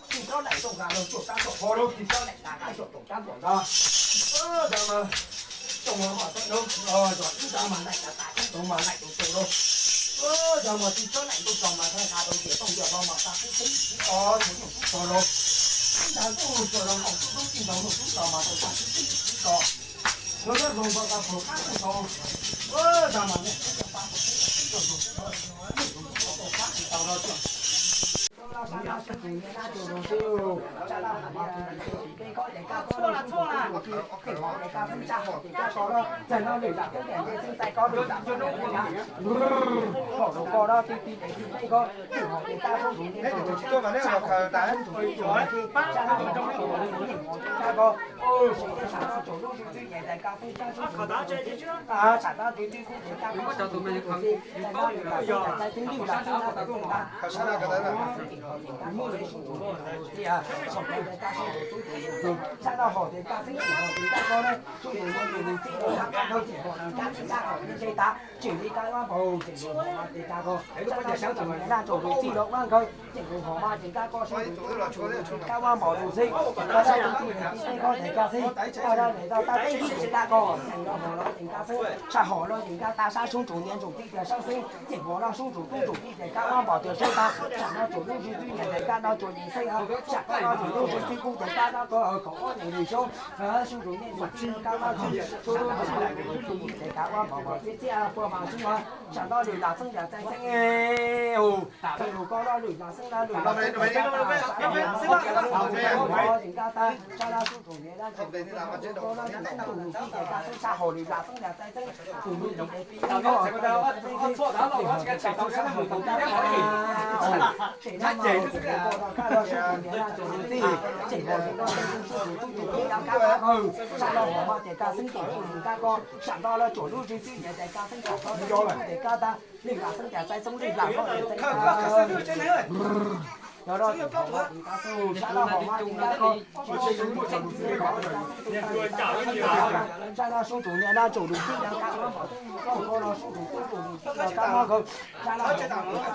Ib tug mas tsis txhob laim rau nqa los cuam tab tom qhov los tsis txhob laim nqa nqa cuam tom tab tom nqa. Tab mas tsoom no mas txawm nub, yog ib nta mas laim tas tas, ib tug mas laim tus tus lauj. Tab mas tsis txhob laim ntuj tso mas nqa rau tias tooj tias no mas tas kub tub tsis o, tsis nyuam kub tso lauj. Ib nta ntuj tso rau nqaum tub tub tij ntaus ntuj tub tso mas tau tas kub tub tsis tso. Los nyob zoo nkaus tas phaum qab tub tso. Tab mas niam tub tso tas phaum tub tsis tso zoo tub tso, niam tub tso tau qab tsis tau no tso. Sab hom no ces nqa tas sab soob tsuas niam ntsoov tij tias sab xeeb, ces hom no soob tsuas tub ntsoov tij tias kab mab npom tias soob tag, sam no tsuas lub zwg twb nyiam tias kab no tsuas nyiam xeeb, sam kab no tsuas lub zwg twb kub tias kab no koj kaum ob nyiam lwm xyoob, soob tsuas niam ntsoov tij kab mab xeeb, soob tsuas tij tias kab mab npom npom txiab txiab puag mas xwb no, sam no lwm lam xeeb yam txais xeeb. Txawm lus koj loj lwm lam xeeb na lwm lam xeeb, sab no soob tsuas niam ntsoov tij tias kab xeeb, sam hom lwm lam xeeb yam txais xeeb, tus lwm lam xeeb yam txais xeeb, sab no soob tsuas niam ntsoov tij tias kab mab npom, sab no soob tsuas tub ntsoov tij tias kab mab nkaus,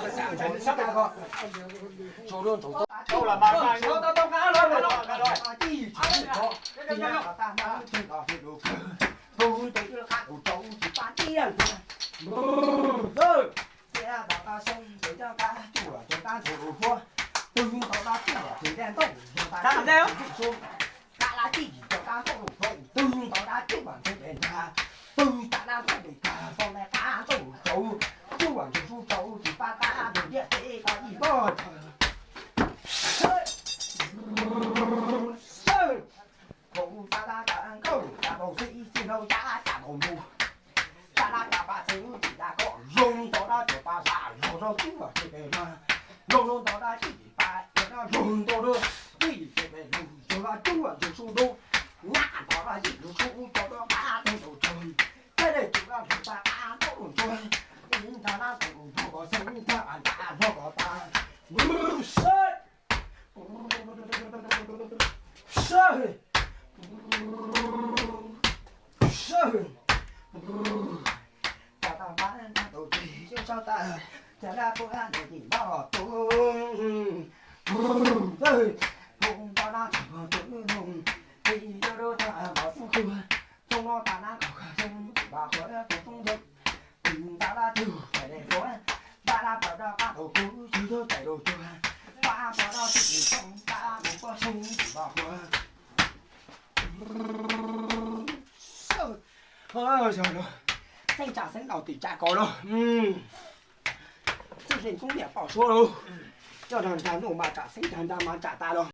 sab no Xeeb tsam xeeb laus tim tsam ko lauj. Xeeb zeej kub niam pom suab lauj. Coj nrag nrag nuj mas tsam xeeb nrag nrag mas tsam tas lauj.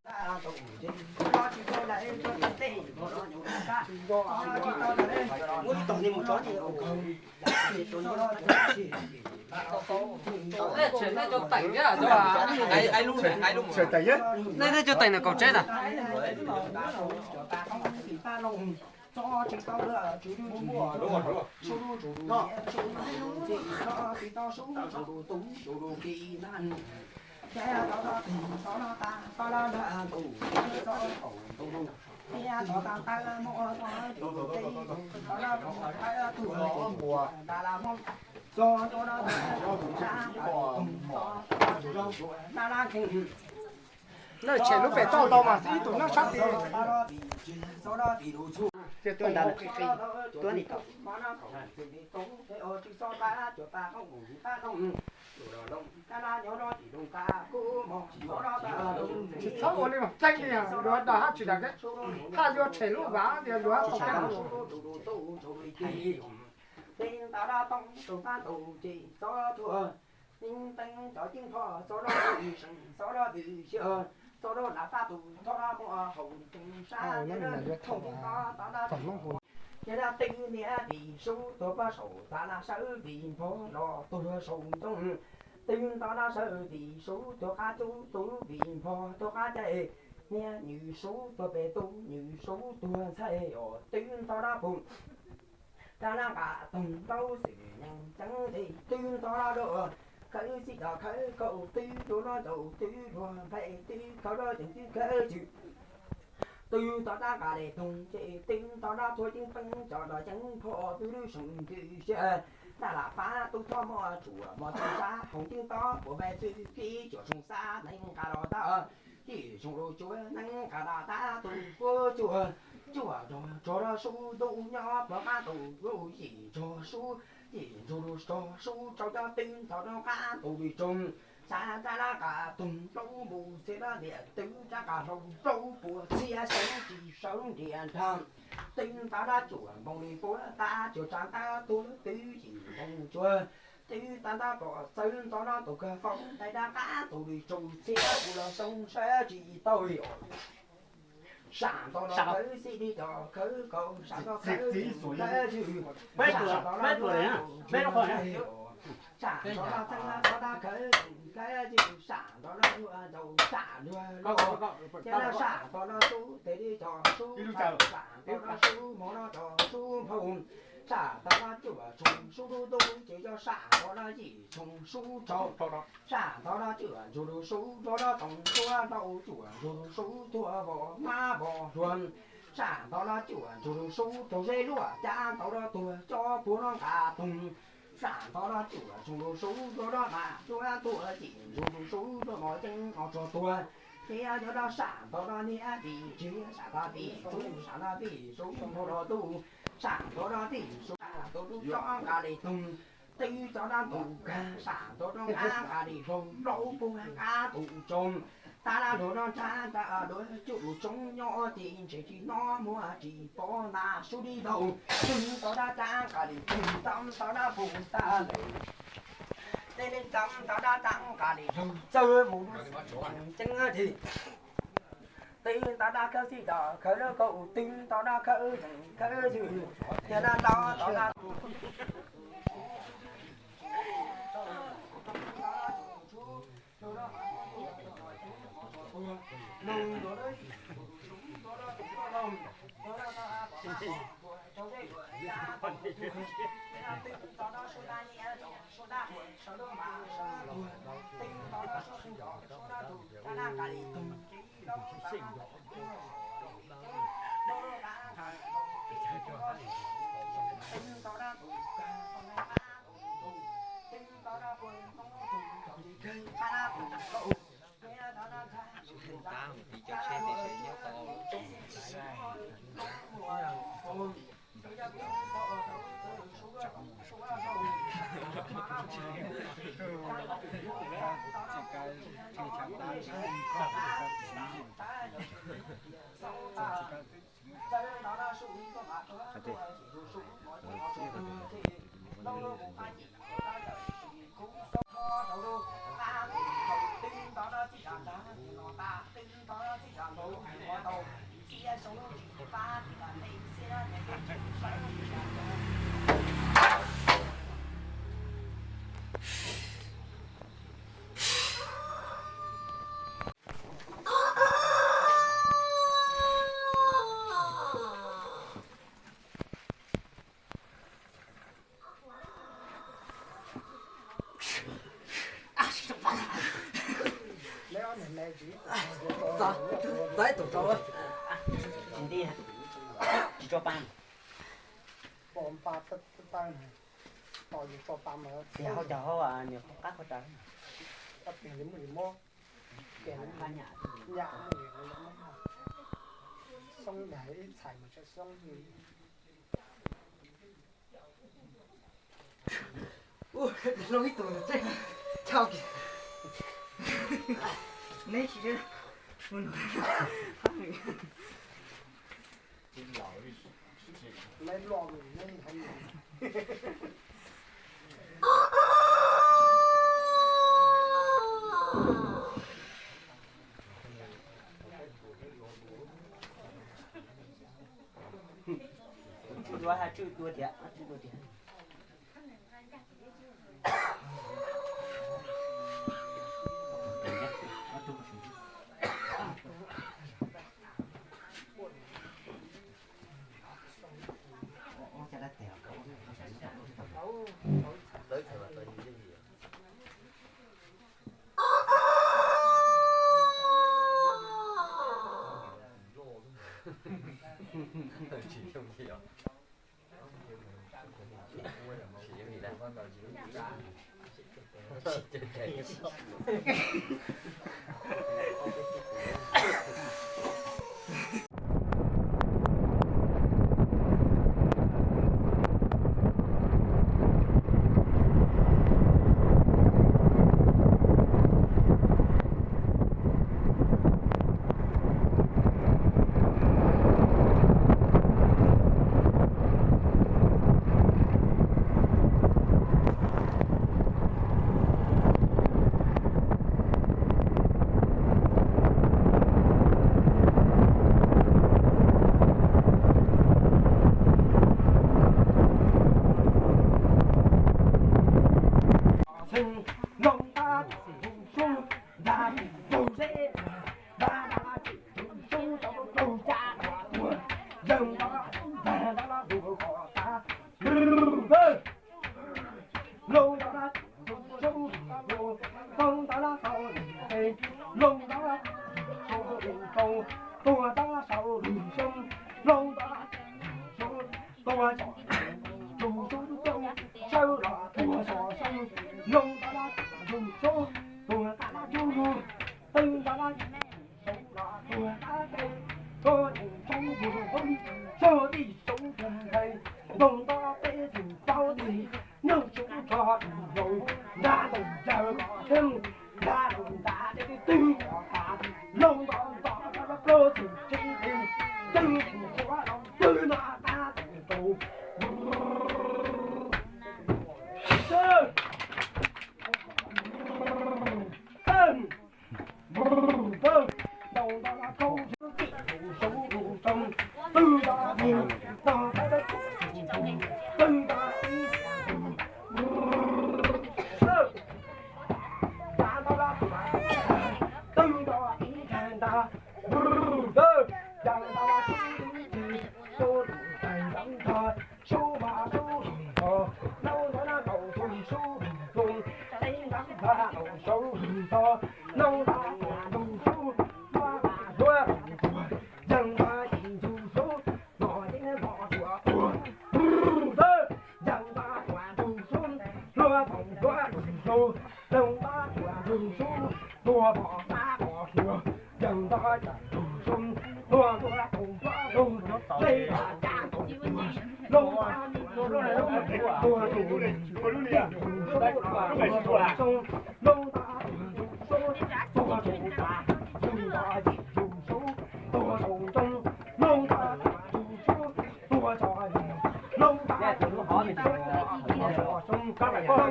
Nej cov teem no kaum tseb na. Noj tshem lub pem toj tau mas xwb ib tug noj sab tid. Ces tuaj nta qi qi, tuaj li tau. Tsis txhob ua li mas txeeb li, luag dag hab tsis dag, haj yuav tshem lub vav tias luag tau kab. Twb nto dab sawv vim npog los tuag saum ntoo, twb nto dab sawv vim sub tuag qab cub, twb vim npog tuag qab cai, niag nws sub tuag pem tub, nws sub tuag ntxhais os, twb nto dab pug. Rab laj nqa toog nraub xwm nees ceeb tes, twb nto dab rau khawb txij los khawb kaum, twb rau loj ncaus, twb rau nplhaib, twb khawb loj ceev, twb khawb tswm. Twb nto dab nqa le toog ces twb nto dab tuag ceeb peeb, cov los ceeb phom twb lub soom ntws siab. Naj lam pab tub thoj moj tsuam mos txog sab, hoov ceeb tob puas npaj txwj kib, cuam soom xab nees nqa los tab, yim soom lus cuav nees nqa los tab, tus puab cuaj, cuaj rog rog los sub ntuj nyob pov qab, tus lub yim rog sub, yim ntsug lus rog sub rau cov twb nto rau qab tus lws tsoog. Xav rab laj nqa toog plaub mus txhia lab liam, twb rab nqa hlau plaub puas txhia sawv tsis sawv nriam nrag. Twb nto dab cuam npoo li puab tab, cuam tsa ntab tuag twb yim npoo cuav. Twb tag ntab pom txawv nto dab tus kawg faus, tais dab qab tus lws tsoog, txhia kuv los soo sab tsis tau li os. Sam nto los khawv xij li cov khawv kaus, sam nto khawv xij, sam nto los sam nto los txeeb nto dab khawv, khawv xij sam nto los yuav ntaus sam luag los, cia sam nto los sub tes li cov sub, sam nto los sub mos los cov sub nphau, sam nto los cuam tshoov sub lub ntuj ces cov sam nto los yim tshoov sub rau. Sam nto los cuam ntsug lus sub rau los toom tuag, rau cuam ntsug lus sub tuag vos mab vos hluag. Sam nto los cuam ntsug lus sub rau zeb luaj cab ntau los tuag, cov puag los nqa toog. Sam nto los cuam ntsug lus sub rau los mas cuab tuag, yim ntsug lus sub rau mos ceeb mos rog tuag. Thiab cov los sam nto los niag tim tsis, sam nto tim txub, sam nto tim sub nphau los ntuj. Sam nto los tim sub, sam nto los cov nqa li toog. Twb cov dab ntuj kag, sam nto los nqa nqa li hlau, plaub puag nqa tus tsoog. Tab dab hluas los nrag nrag luag, cuj lus tsoov nyob tim ntses tsis nov muag tsis pov nta sub li laus. Twb cov dab cab nqa li twg, tab cov dab pug tag lawm. Tej li tab cov dab cab nqa li hlau, txawg mus lub ceeb tig. Twb tab dab khawb txij los khawb lawm kaum, twb tab dab khawb zeem khawb ywg, cia dab tab tab dab Tsis tso pa. Tias hauv cov hauv nws qab qhov rawv. Ua, ib tug tseem chau kiag. Neb tsis Tswj dua, tswj dua tiag, tswj dua tiag. Loo ntawd, loo ntawd, loo ntawd, loo ntawd, loo ntawd, tuag ntawd saum lub xyoob, loo ntawd, tuag tsom lub xyoob coob, sawv los tuag tsom xyoob, loo ntawd, loo tuag tab laj cub lug, twb ntawd, sawv los tuag tab teb, tuag tsom xyoob tuag poob, sawv tib xyoob tuag ntxhais, loo ntawd peb tug plaub tug, nyob tsuv tso lus zoo, nrag ntawm nraws kom theej, nrag ntawm nrag dej twb kom tas, loo ntawd ntawd plaub tug tsev neeg, twb tsis tshua los twb noj qab tus tus. Sub mos sub lwm tus, nub ntawd na ntaus tus sub lwm tus, teb ntab npab ntaus sub lwm tus, nub ntab tuam ntug sub, nub ntab tuam ntug tuag, yawg ntab yim ntug sub, nub ntab tuam ntug tuag, yawg ntab tuam ntug sub, nub ntab tuam ntug sub, nub ntab tuam ntug sub, tuag ntab tuam ntug, yawg ntab yim ntug sub, tuag ntab tuam ntug, teb ntab cab ntaus tuag, nub ntab tuam ntug, tuag ntub, yawg ntab tuam ntug sub, nub ntab tuam ntug sub, tuag ntub tas, yawg ntab yim ntug sub, tuag ntub ntoo, nub ntab tuam ntug sub, tuag tso yawg, nub ntab tuam ntug sub, tuag tso xyoob, nub ntab tuam ntug, tuag tuag, tuag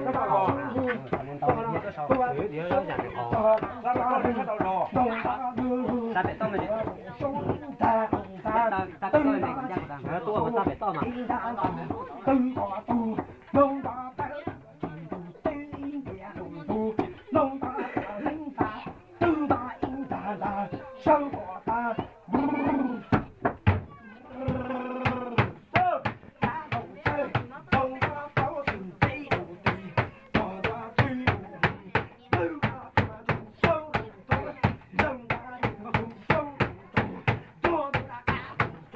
tuag, nub ntab tuam ntug, tuag tso sub, ntag ntag, twb ntab yim ntug sub, ib ntab ntag, twb tso tug, nub ntab peb ntug, twb ib ntiav ntug ntug, nub ntab tuam ntug ntag, twb ntab ib ntag ntag, sawv kom tas. Nub ntab plaub tug tsev tus tis, tuag ntab tsib tus tis, twb ntab tuam ntug sub tus tuag, yawg ntab yim ntug sub tus tuag, tuag ntab qab tus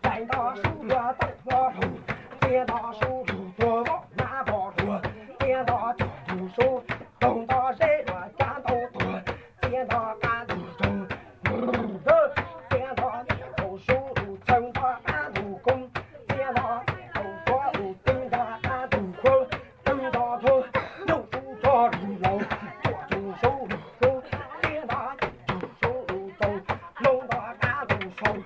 Txais nto sub tua tauj tua lug, txia nto sub lug tua voj nab voj ruag, txia nto cuag lug sub taug nto zeb luag cab ntau tuag, txia nto qab ntug roog, txia nto tau sub lug txhawv nto qab ntug koob, txia nto tau tuav lug twb nto qab ntug koob, twb nto thuab nyooj sub tog lug laug, cuag lug sub lug koob, txia nto cuag lug sub lug tau, lug nto qab ntug sau.